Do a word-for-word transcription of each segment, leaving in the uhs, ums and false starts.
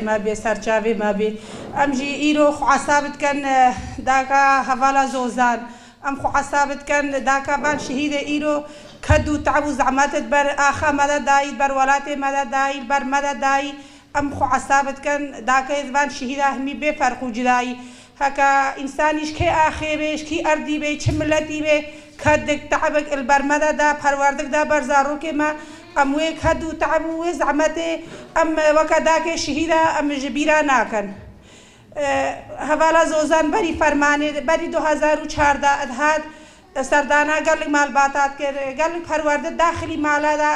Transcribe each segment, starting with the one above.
Me bê, serçavê me bê. Em jî îro xwe hesab dikin, eh, daka hevala Zozan. Em xwe hesab dikin, daka van şehîdê îro ked û te'b û zehmet di ber axa me de dayî, di ber welatê me de dayî, li ber me de dayî. Em xwe hesab dikin, daka van şehîda hemî bê ferq û cudayî. Heke însanî ji kê axê bê, ji kî erdî bê, çi miletî bê, kedek, te'bek li ber me de da, perwerdik da ber zarokê me, em wê ked û te'b û wê zehmetê em weke dakê şehîda em ji bîra nakin. E, hevala Zozan berî fermanê, berî du hezar û çardeh dihat, serdana gelek malbata dikir, gelek perwerde daxilî mala da,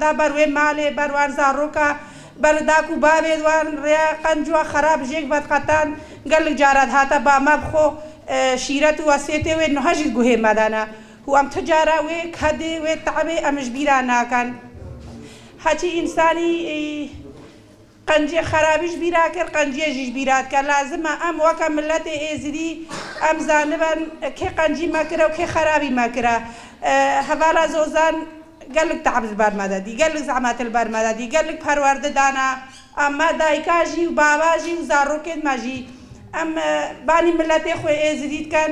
da ber wê malê, ber wan zaroka, ber dak û bavê wan rêya qenc û xerab jêk vedqetan, gelek cara dihate ba me bi xwe, e, şîret û wesiyetê wê niha jî guhê me de ne. Û em ti cara wê kedê, wê te'bê em ji bîra nakin. Heçî însanî, e, Qenciyê xerabî ji bîra kir, qenciyê jî ji bîra dike. Lazim e em weke miletê Êzidî em zanibin kê qencî me kire û kê xerabî me kire. E, hevala Zozan gelek te'b li ber me de dî, gelek zehmet li ber me de dî, gelek perwerde dana. Em me dayika jî û baba jî û zarokên me jî. Em, e, banî miletê xwe Êzidî dikin,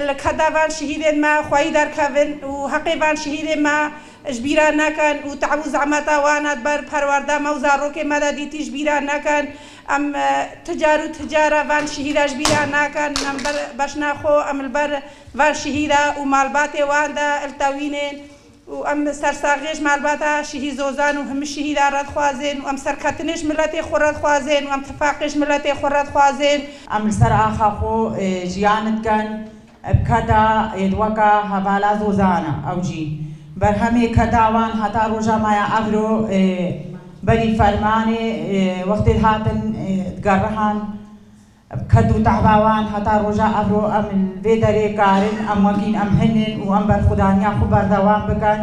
li keda van şehîdên me xweyî derkevin û heqê van şehîdên me ji bîra nekin û te'b û zehmeta wan e di ber perwerda me û zarokê me de dîtî ji bîra nekin. Em, e, ti car û ti cara van şehîda ji bîra nakin. Em ber beşna xwe, em li ber van şehîda û malbatê wan de iltewînên û em sersaxiyê ji malbata şehîd Zozan û hemî şehîda re dixwazên û em serketinê ji miletê xwe re dixwazên û em tifaqê ji miletê xwe re dixwazên. Em li ser axa xwe, e, jiyan dikin. Bi keda êd weka hevala Zozana ew jî. Berhemê keda wan heta roja me ya evro, e, berî fermanê, e, wextê hatin, e, digerihan. Bi ked û tehba wan heta roja evro em li vê derê karin, em wekîn em hinin û em berxwedaniya xwe berdewam bikin.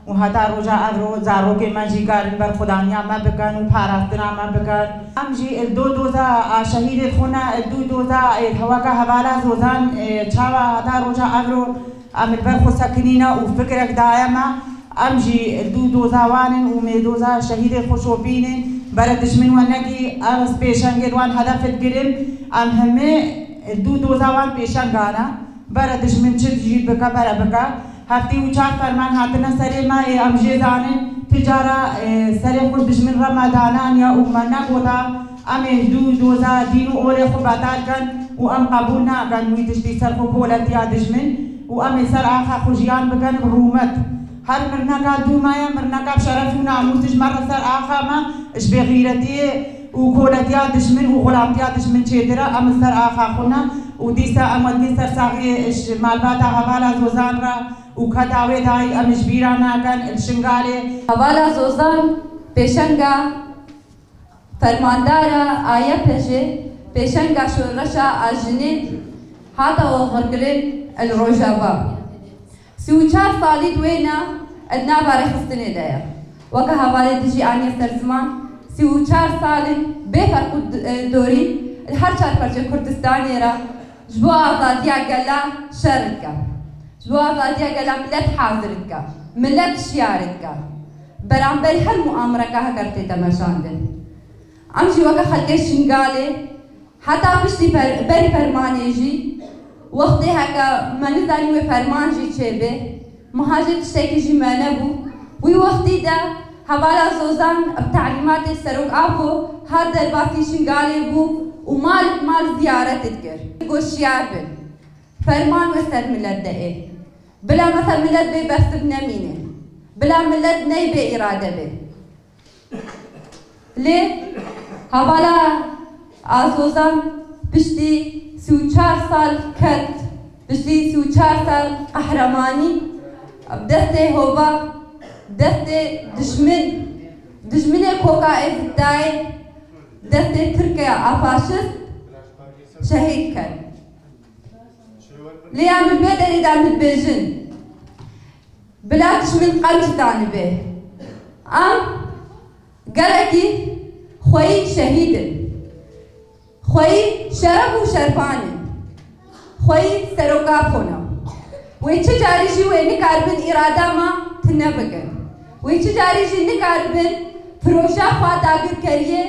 û heta roja evro zarokê me jî karin berxwedaniya me bikin û parastina me bikin. Em jî li do doza a şehîdê xwe ne, li do doza ê hewaka hevala Zozan, ê, çawa heta roja evro em li ber xwe sekinîne û fikrek daye me. Em jî li do doza wan in û mêdoza şehîdê xwe şopînin. Bere dijmin we nekî, em pêşengê wan hedef digirin. Em hemê li do doza wan pêşengan e. Bere dijmin çi jî bike, bere bike. Heftê û çar ferman hatine serê me, ê em jê zanin, ti cara, e, serê xwe dijmin re me dananiye û me negota, em ê dû doza dîn û olê xwe betal kin û em qebûl nakin wî tiştî ser xwe koletiya dijmin û em ê ser axa xwe jiyan bikin bi rûmet. Her mirneka dû me ye, mirneka bi şeref û namûs ji me re ser axa me, ji bêxîretiyê û koletiya dijmin û xulamtiya dijmin çêtir e, em li ser axa xwe ne û dîsa em wekî sersaxiyê ji malbata hevala Zozan re û keda wê dayî em ji bîra nakin li Şingalê. Hevala Zozan pêşenga fermandara A Y P J, pêşenga şoreşa a jinê hate oxirkirin li Rojava. Sî û çar salî di wêna di nava rêxistinê de ye. Weke hevalê dijî aniye ser ziman, sî û çar sal in bê ferq û d-, e, dorî li her çar parçeyê Kurdistanê re ji bo azadiya gela şer dike. Ji bo azadiya gela milet hazir dike. Milet şiyar dike. Beramberî her muamireka heke tê temeşandin. Em jî weke xelkê Şingalê Heta piştî fer-, berî fermanê jî, wextê heke me nizanî wê ferman jî çêbê, miha jê tiştekî jî me nebû. Wî wextî de hevala Zozan bi telîmatê Serok Apo hat derbasî Şingalê bû û mal mal ziyaret dikir. Got şiyar bin. Ferman wê ser milet de ê. Bila mesela milet bê bersiv nemîne. Bila milet ney bê îrade bê. Lê hevala Zozan piştî sî û çar sal ked, piştî sî û çar sal qehremanî, destê hova, destê dijmin, dijminê koka Êzidayê, destê Tirkiye a faşist şehîd ket. Lê ya min vê derê de min dibêjin, Bila tişt min qenc danibe. Em gelekî xweyî şehîd in. Xweyî şeref û şerpan in. Xweyî seroka xwe ne. Wê çi carî jî wê nikaribin îrada me tune bikin. Wê çi carî jî nikaribin proja xwe dagirkeriyê,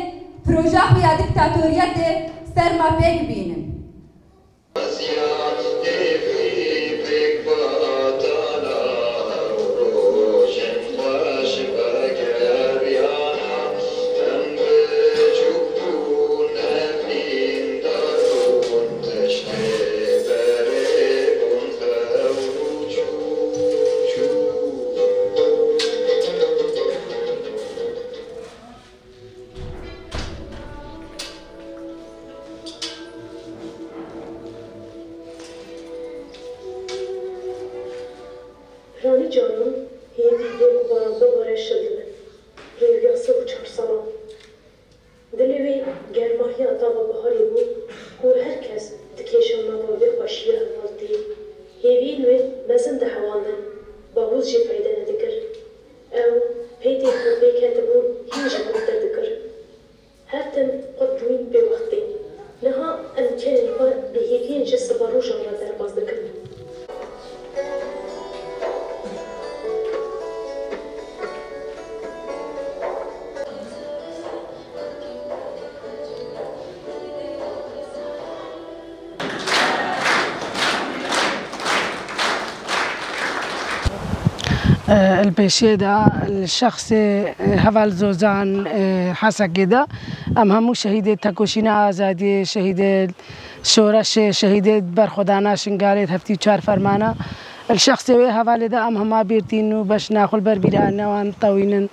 proja xwe ya diktatoriyetê ser me pêk bînin. Piranî caran hêvî bê ku baran bibare şil dibe. Rêwiya sed û çar salan. Dilê wê germahiya tava biharê bû ku her kes dikêşa nava vê xweşiya hevaltiyê. Hêviyên wê mezin dihewandin, bavûz jî peyde nedikir. Ew pêtê ku pê ketibûn hîn jî kurtir dikir. Her tim qut bûyîn bêwextî. Niha em kenên xwe bi hêviyên ji siberojan re derbas dikin. Li pêşiyê de li şexsê, e, heval Zozan, e, Hesekê de em hemû şehîdê tekoşîna azadiyê, şehîdê şoreşê, şehîdê berxwedana Şingalê heftî û çar fermana, li şexsê wê hevalê de em hema bîr tînin û beşna xwe li ber bîrhane wan tewînin.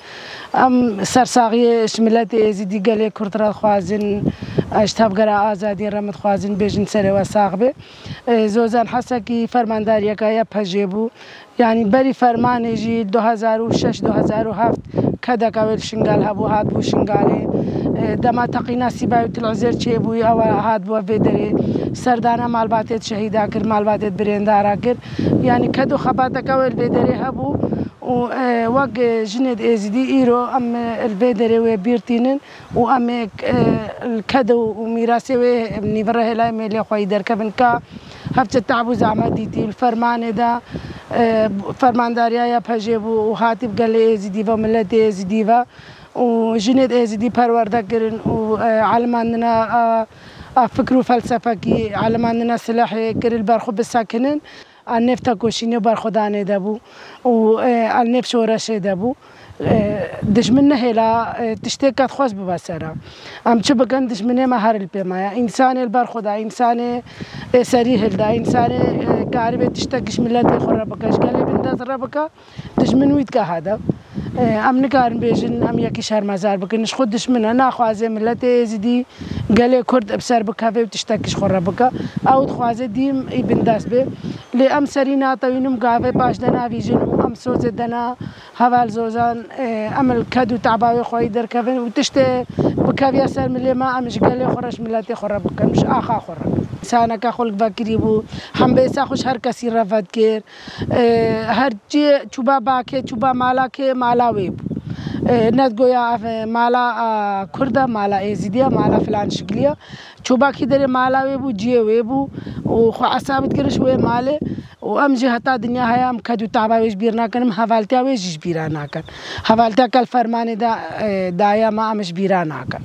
Em sersaxiyê ji miletê Êzidî gelê Kurd re dixwazin, ji tevgera azadiyê re em dixwazin bêjin serê we sax be. E, Zozan Hesekî fermandariyeka Y P J bû. Yanî berî fermanê jî du hezar û şeş du hezar û heft kedeka wê li Şingal hebû, hatbû Şingalê. E, dema teqîna Sîbay û Til Izêr çêbûyî, ew hatbû vê derê. Serdana malbatê şehîda kir, malbatê birêndara kir. Yanî ked û xebateka wê li vê derê hebû û, e, wek, e, jinê Êzidî îro em, e, li vê derê wê bîr tînin. Û em ê, e, li ked û mîrasê wê nîvire hêlayê mêlê xweyî derkevin ka hevçe te'b û zehmet dîtî li fermanê de, e, fermandariya Y P J bû û hatî bi gelê Êzidî ve, miletê Êzidî ve û jinê Êzidî perwerde kirin û, e, elimandina a, a fikr û felsefekî, elimandina silahê kir li ber xwe bisekinin. A nêv tekoşînê û berxwedanê de bû û, e, a nêv şoreşê de bû. E, dijmin nehêla, e, tiştê kedxwez bibe sera. Em çi bikin, dijminê me her li pê me ye. Însanê li ber xwe de, însanê, e, serî hilda, însanê, e, karibê tiştek ji miletê xwe re bike, ji gelê bindest re bike, dijmin wî dike hedef. E, em nikarin bêjin, em yekî şermezar bikin. Ji xwe dijmin e, naxwaze miletê Êzidî, gelê Kurd bi ser bikeve û tiştekî ji xwe re bike. Ew dixwaze dîm î bindest be. Lê em serî natewînin, gavê paş de navîjin û em sozê dena heval Zozan, e, em li ked û teba wê xweyî derkevin û tiştê bikeviya ser milê me, em ji gelê xwe re, ji miletê xwe re bikin, ji axa xwe re. Însaneke xwe li vekirî bû, hembêsa xwe ji her kesî re vedikir. E, her ciyê çûba bakê, çûba mala kê, mala wê bû. E, ne goya ev, e, mala, a, Kurd e, mala Êzidî ye, mala filan şikilî ye. Çûba kî derê mala wê bû, ciyê wê bû û xwe hesab dikir ji wê malê û em jî heta dinya heye em ked û taba wê ji bîr nakin, em hevaltiya wê jî ji bîra nakin. Hevaltiya ke li fermanê de, e, daye me em ji bîra nakin.